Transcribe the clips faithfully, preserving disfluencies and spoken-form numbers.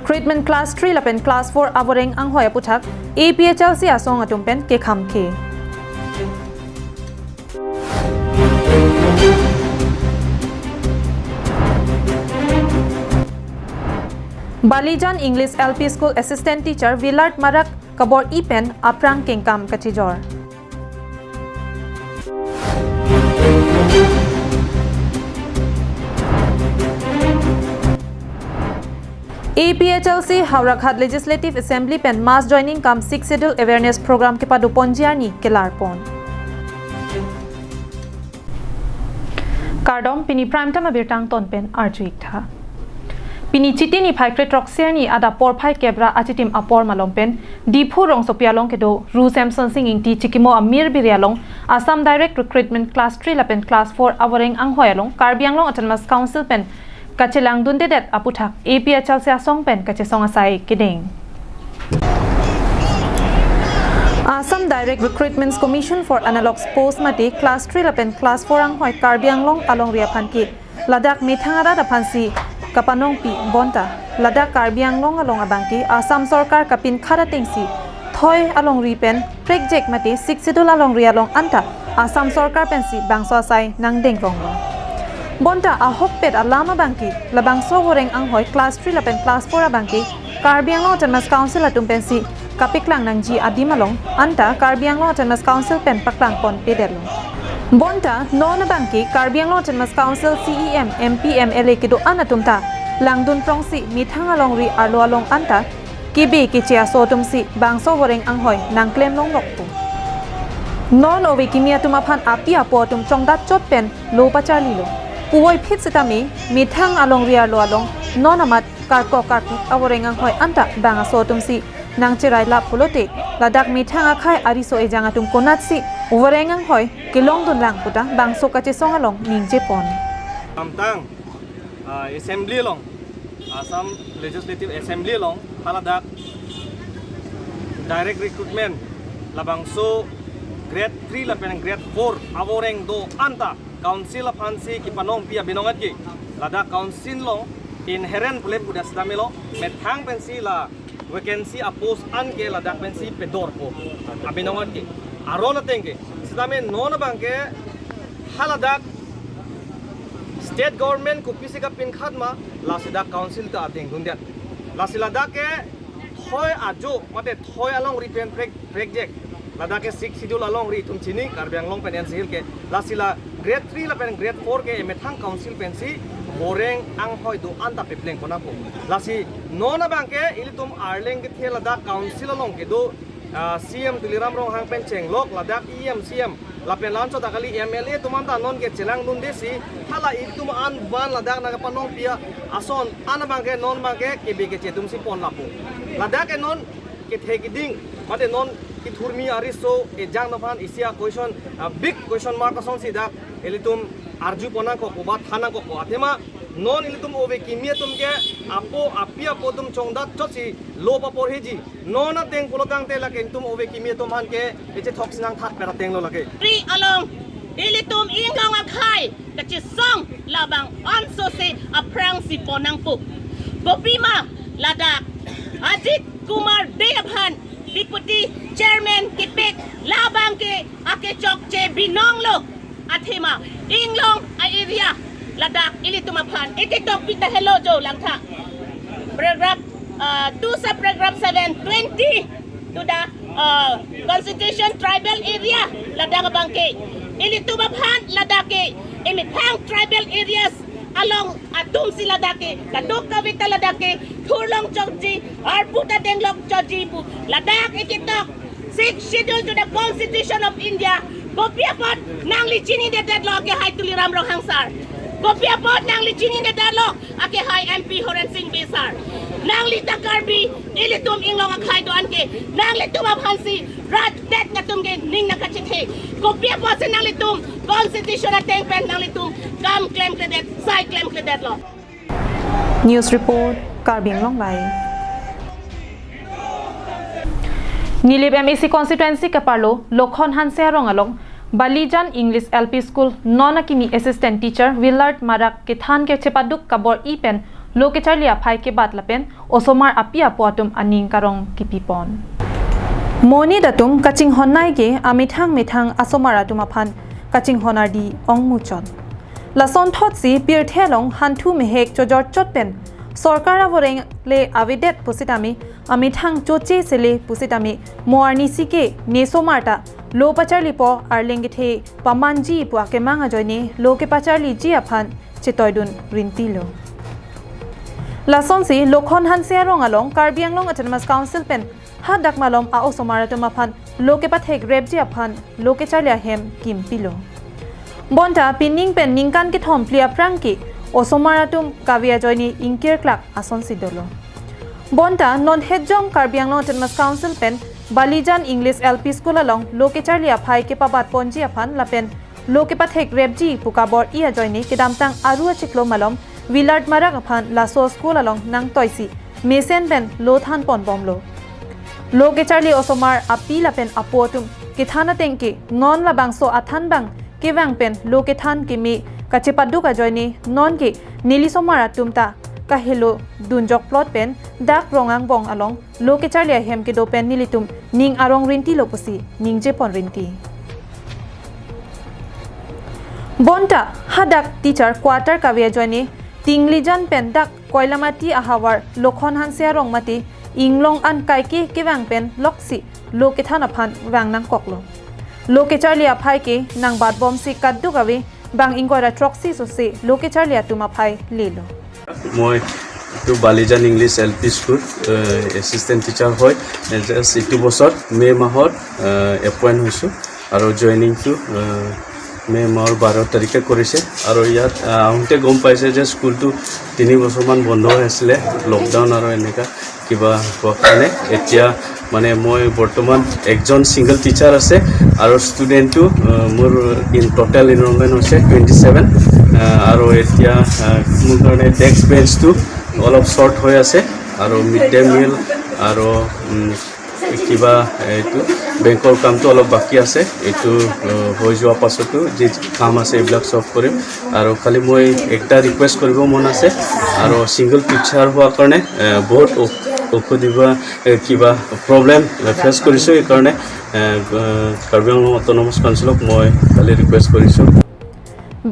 Recruitment class three lapen class four avoreng anghoi aputhak A P H L C asong atum pen kekham ke. Balijan English L P School Assistant Teacher Willard Marak kabor-i pen aphrang kengkam kachijor. A P H L C Howraghat Legislative Assembly pen mass joining cum Sixth Schedule awareness program kepado ponji arni kelar pon. Kardom, pini prime time abirta angton pen arju-ik tha. Pini Chiti niphai kre-throksi arni adap porphai kep ra achitim apor malom pen Diphu rongsopi along kedo Ru Semson Sing Ingti chikimo amir biri along Assam Direct Recruitment class three lapen class four avoreng anghoi along Karbi Anglong Autonomous Council pen kachelang dundedet aputhak A P H L C asong pen kachesong asai kedeng. Assam Direct Recruitment Commission for Analogous Post mate class three lapen class four anghoi Karbi Anglong alongri aphan ke ladak methang arat aphansi kapanongpi bonta ladak Karbi Anglong along abangke Assam sorkar kapinkhat atengsi thoi alongri pen prekjek mate Sixth Schedule alongri along anta Assam sorkar pensi bangso asai nangdeng ronglo. Bonta ahokpet alam abangke labangso avoreng anghoi class three lapen class four abangke Karbi Anglong Autonomous Council atum pensi kapeklang nangji adim along anta Karbi Anglong Autonomous Council pen paklang ponpedetlo. Bonta non abangke Karbi Anglong Autonomous Council C E M, M P, M L A kedo-an atum ta langdun prongsi methang alongri arlo along anta kebe keche aso atumsi bangso avoreng anghoi nangklem longlok pu. Non ove kimi atum aphan api apo atum chongdat chot pen lo pacharlilo. Puvoiphit sitame methang alongri arlo along non amat karkok karkuk avoreng anghoi anta bang aso atumsi nangcherai lap pulote ladak methang akhai ariso ejang atum konatsi avoreng anghoi kelongdun lang puta bangso kachesong along ningje pon. Amtang, ah, Assembly along, Assam Legislative Assembly along haladak direct recruitment labangso grade three lapen grade four avoreng do anta council aphansi kepanongpi abinong atke ladak council along inherent pule puda sitame lo methang pensi la vacancy apost an ke ladak pensi pedorpo abinong atke. Aron ateng ke sitame non abangke haladak state government kopisi kapinkhat ma lasi dak council ta ateng dundet. Lasi ladak ke thoi ajo mate thoi alongri pen prek prekjek ladak ke Sixth Schedule alongri itum chini Karbi Anglong pen N C Hill ke lasi la grade three lapen grade four ke emethang council pensi avoreng anghoi do anta pepleng konatpo. Lasi non abangke ilitum arleng kethe ladak council along kedo, ah, C M Tuliram Ronghang pen chenglok ladak E M, C M lapen lanchot akali M L A atum anta non ke chelang dundesi hala itum an van ladak nangpanongpi ason an abangke non abangke kebe keche atumsi pon lapo. Ladak ke non kethe keding mate non kethurmi ariso ejang aphan isi a question, a big question mark asonsi dak ilitum arju ponnangkok pu ba than nangkok pu athema non ilitum ove kimi atum ke apo api apo atum chongdat chotsi lo paporhiji. Non ateng pulotangte lake ilitum ove kimi atum aphan ke echethok sinang that per ateng lo lake. Ri along ilitum inglong akhai kachesong labang anso se aphrangsi ponnangpo. Kopima ladak Ajit Kumar Dey aphan Deputy Chairman kepik labang ke akechokche binong lo. Athema inglong a-area ladak ilitum aphan eketok pita helo jo langtha. Paragraph, uh, two sub paragraph seven, twenty to the, uh, constitution tribal area ladak abangke ilitum aphan ladak ke emethang tribal areas along atumsi ladak ke kadokave ta ladak ke thurlong chokji arpu ta denglong chokji pu ladak eketok Sixth Schedule to the Constitution of India. Kopi apot nangli chinidetlo akehai Tuliram Ronghang sir? Kopi apot nangli chinidetlo akehai M P Horen Sing Bey sir? Nangli ta Karbi, ilitum inglong akhai do-an ke nanglitum aphansi rat det atum ke ning nangkachethe. Kopi apotsi nanglitum constitution ateng pen nanglitum kam klemkledet, sai klemkledetlo. News report, Karbi Anglong Live. Nilip M A C constituency keparlo Lokhon Hanse arong along Balijan English L P School non akimi assistant teacher Willard Marak kethan ke chepaduk kabor-i pen lo kecharli aphai kebat lapen osomar api apo atum aning karong kipipon. Monit atum kachinghon nai ke amethang methang asomar atum aphan kachinghon ardi ongmuchot. Lason thotsi pirthe along hanthu mehek chojorchot pen sorkar avoreng le avedet pusitame, amethang choche sele pusitame, mo arnisi ke ne somar ta lo pacharlipo, arleng kethe pamanji pu akemang ajoine lo kepacharliji aphan chetoidun rintilo. Lasonsi Lokhon Hanse arong along Karbi Anglong Autonomous Council pen hadak malom a-osomar atum aphan lo kepathekrepji aphan lo kecharli ahem kimpilo. Bonta pining pen ningkan kethom phli aphrang ke osomar atum kave ajoine ingkirklak asonsi dolo. Bonta non hetjong Karbi Anglong Autonomous Council pen Balijan English L P School along lo kecharli aphai kepabatponji aphan lapen lo kepathekrepji pu kabor-i ajoine kedamtang aru achiklo malom Willard Marak aphan laso school along nangtoisi mesen pen lo thanponbomlo. Lo kecharli osomar api lapen apo atum kethan ateng ke non labangso athan bang kevang pen lo kethan keme kachepaduk ajoine non ke neli somar atum ta kahelo dunjokplot pen dak rong angbong along lo kecharli ahem kedo pen nelitum ning arong rintilo pusi ningjepon rinti. Bonta hadak teacher quarter kave ajoine Tinglijan pen dak Koilamati ahavar Lokhon Hanse arong mate inglong an kaike kevang pen loksi lo kethan aphan vang nangkoklo. Lo kecharli aphai ke nangbatbomsi kaduk ave, bang ingkoi ra throksi sose lo kecharli atum aphai lelo. মই এইটো Balijan English L P school assistant teacher হয়। জাষ্ট এইটো বছৰ মে' মাহত এপইণ্ট হৈছোঁ আৰু জইনিংটো মে' মাহৰ বাৰ তাৰিখে কৰিছে। আৰু ইয়াত আহ, আহোঁতে গম পাইছে যে স্কুলটো তিনি বছৰমান বন্ধ হৈ আছিলে, লকডাউন আৰু এনেকা কিবা হোৱা কাৰণে। এতিয়া মানে মই বৰ্তমান একজন ছিংগল টিচাৰ আছে আৰু ষ্টুডেণ্টটো আহ, মোৰ ইন টোটেল এনৰলমেণ্ট হৈছে টুৱেণ্টি ছেভেন। আৰু এতিয়া আহ, মোৰ কাৰণে ডেস্ক বেঞ্চটো অলপ শ্বৰ্ট হৈ আছে আৰু মিড ডে মিল আৰু উম, কিবা এইটো বেংকৰ কামটো অলপ বাকী আছে। এইটো আহ, হৈ যোৱাৰ পাছতো যি কাম আছে এইবিলাক চব কৰিম। আৰু খালি মই একটা ৰিকুৱেষ্ট কৰিব মন আছে আৰু ছিংগল টিচাৰ হোৱাৰ কাৰণে আহ, বহুত অ- অসুবিধা, এ, কিবা প্ৰব্লেম ফেচ কৰিছোঁ। এইকাৰণে এ, আহ, কাৰ্বি আংলং অট'নমাছ কাউন্সিলক মই খালি ৰিকুৱেষ্ট কৰিছোঁ।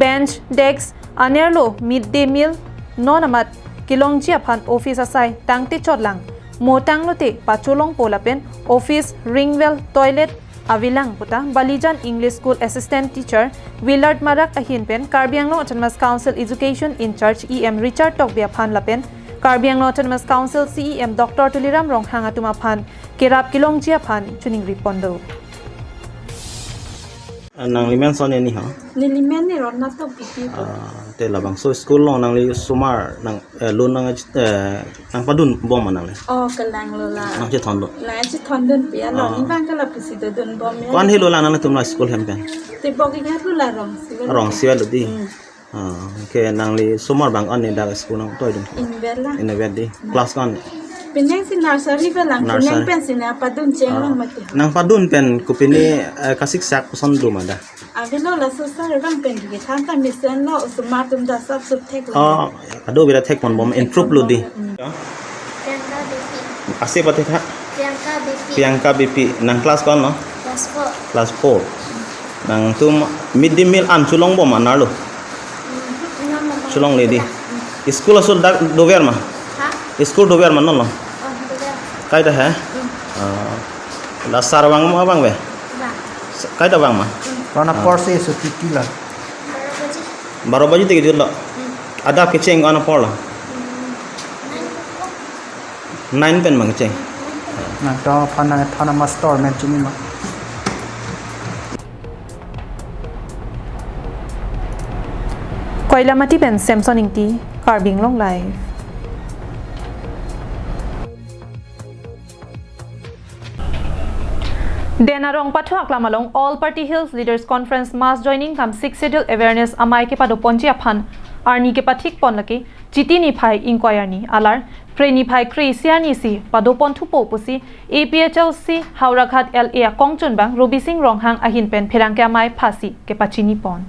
Bench, desk, anerlo mid day meal non amat kelongji aphan office asai tangte chotlang, mo tanglote pacholongpo lapen office, ring well, toilet avelang puta Balijan English School Assistant Teacher Willard Marak ahin pen Karbi Anglong Autonomous Council Education in Charge E M Richard Tokbi aphan lapen Karbi Anglong Autonomous Council C E M Doctor Tuliram Ronghang atum aphan kerap kelongji aphan choningripondo. Nangli men son eni ha? Neli men ni Rona Tokbi pu. Ah, te labangso school along nangli somar nang eh, lo nang eh, nangpadunbom ma nangli? Oh, kelang lo la. Nangchethon lo. Nangchethondun pi alo. Ah. Ni bang ke lapusi dodunbom ya. Ko-an helo la nanglitum la school hem pen? Te Bogighat lo la Rongsi lo. Rongsi lo di. Hmm. Ah, okay, nangli somar bang an ni dak school nangtoidun? Inver la. Inver di. Class ko-an? Pining si nursery avelang, nursery. Pining pen si nangpadun cheng lang mati. Nangpadun pen kopine eh, kasiksak koson do ma da? Avelo laso sir bang pen kethan ta mesen lo, osomar atum ta sap sup thek lo. Oh, ado bira thekponbom, improve lo di. Hmm. Priyanka Beypi. Ase pate tha? Priyanka Beypi. Priyanka Beypi. Nang class ko-an lo? Class four. Class four. Nangtum mid day meal an cholongbom ma nerlo? Hmm, non, non, non. Cholongle di. Hmm. School aso dak dover ma? Ha? School dover ma non lo? Oh, dover. Kaita he? Hmm. Ah. La sir vang ma vangve? Vang. Kaita vang ma? Hmm. Rona Ah. porsi so titi la. Baro baji. Baro baji te kejut lo. Hmm. Adap kecheng ko-an apor lo? Hmm. Nine. Nine pen bang kecheng. Nangtum aphan nang thana master men chini ma. Koilamati pen Samson Ingti, Karbi Anglong Live. Den arong pathu aklam along All Party Hills Leaders Conference mass joining cum Sixth Schedule awareness amei kepadoponji aphan arni kepathikpon lake Chiti niphai ingkoi arni alar Phre niphai kre-isi arni si padoponthupo pusi A P H L C Howraghat L A akongchunbang Robising Ronghang ahin pen pherangke amei phasi kepachinipon.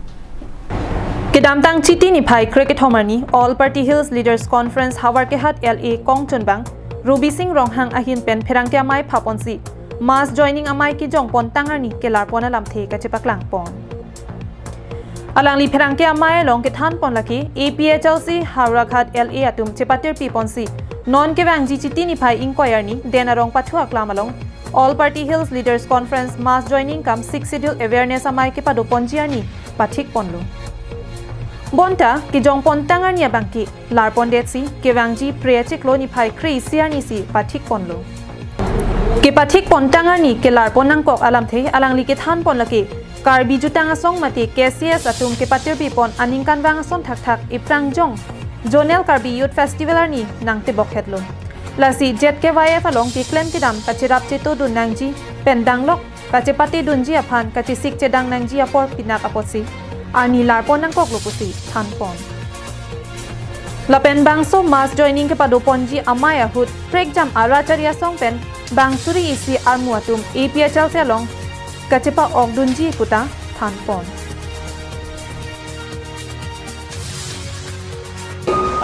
Kedamtang Chiti niphai krekethom arni All Party Hills Leaders Conference Howraghat L A kongchunbang Robising Ronghang ahin pen pherangke amei phaponsi mass joining amei kejongpon tang arni kelarpon alamthe kachepaklangpon. Alangli pherangke amei along kethanpon lake A P H L C Howraghat L A atum chepatirpiponsi non kevangji Chiti niphai ingkoi arni Den Arong pathu aklam along All Party Hills Leaders Conference mass joining cum Sixth Schedule awareness amei kepadoponji arni pathikponlo. Bonta kejongpon tang arni abangke larpondetsi kevangji Phre achiklo niphai kre-isi arnisi pathikponlo. Kepathikpon tang arni kelarpon nangkok alamthe alangli kethanpon lake Karbi Jutang Asong mate K C S atum kepatirpipon aningkanvang ason thakthak iprangjong Zonal Karbi Youth Festival arni nangtebokhetlo. Lasi Z K Y F along keklem kedam kacherap chetodun nangji pen danglok kachepatedunji aphan kachesik chedang nangji apor pinak apotsi arni larpon nangkoklo pusi thanpon. Lapen bangso mass joining kepadoponji amei ahut prekjam ara chari asong pen bang suri isi armu atum A P H L C along kachepa-okdunji puta thanpon.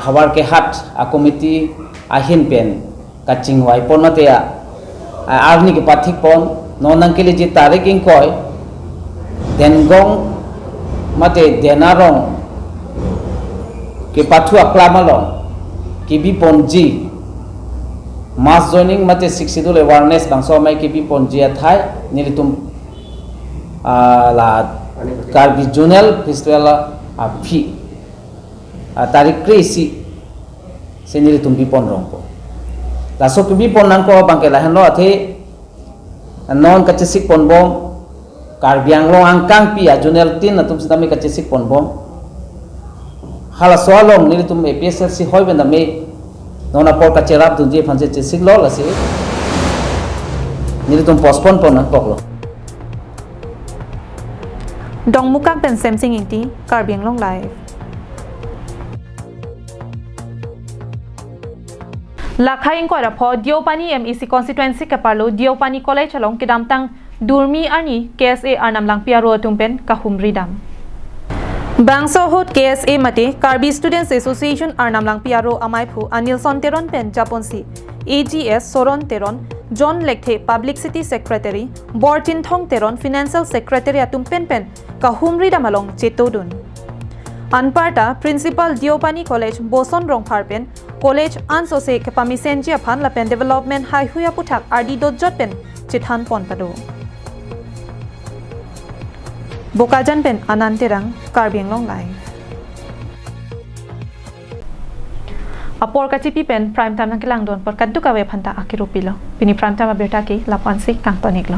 Howraghat a-committee ahin pen kachingvaipon mate a, a, arni kepathikpon, non nangkeleji tarik ingkoi, Dengong mate Den Arong kepathu aklam along kebiponji mass joining mate Sixth Schedule awareness bangso amei kebiponji athai nelitum, ah, la Karbi Zonal Festival aphi, ah, tarik kre-isi si nelitum bipon rongpo. Laso kebipon nangkok abangke lahenlo athe non kachesikponbom, Karbi Anglong angkangpi a-zonal tin atum sitame kachesikponbom. Halaso along nelitum A P H L C hoi pen tame non apor kacherapdunji aphansi chesiklo, lasi nelitum postpone pon nangkoklo. Dongmukak pen Semsing Ingti, Karbi Anglong Live. Lakhai ingkoi ra pho Deopani M A C constituency keparlo Deopani College along kedamtang Durmi arni K S A Arnam Langpi aro atum pen kahumri dam. Bangso ahut K S A mate Karbi Students Association Arnam Langpi aro amaiphu Anilson Teron pen japonsi A G S Soron Teron, John Lekthe Publicity Secretary, Bortinthong Teron Financial Secretary atum pen pen kahumri dam along chetodun. Anparta Principal Deopani College Boson Rongphar pen college ansose kepamesenji aphan lapen development haihui aputhak ardi dojot pen chethanpon pado. Bokajan pen Anand Terang, Karbi Anglong Live. Apor kachipi pen Prime Time nangkelangdun apor kadokave aphanta akiru pilo. Pini Prime Time abirta ke lapu-ansi kangton-iklo.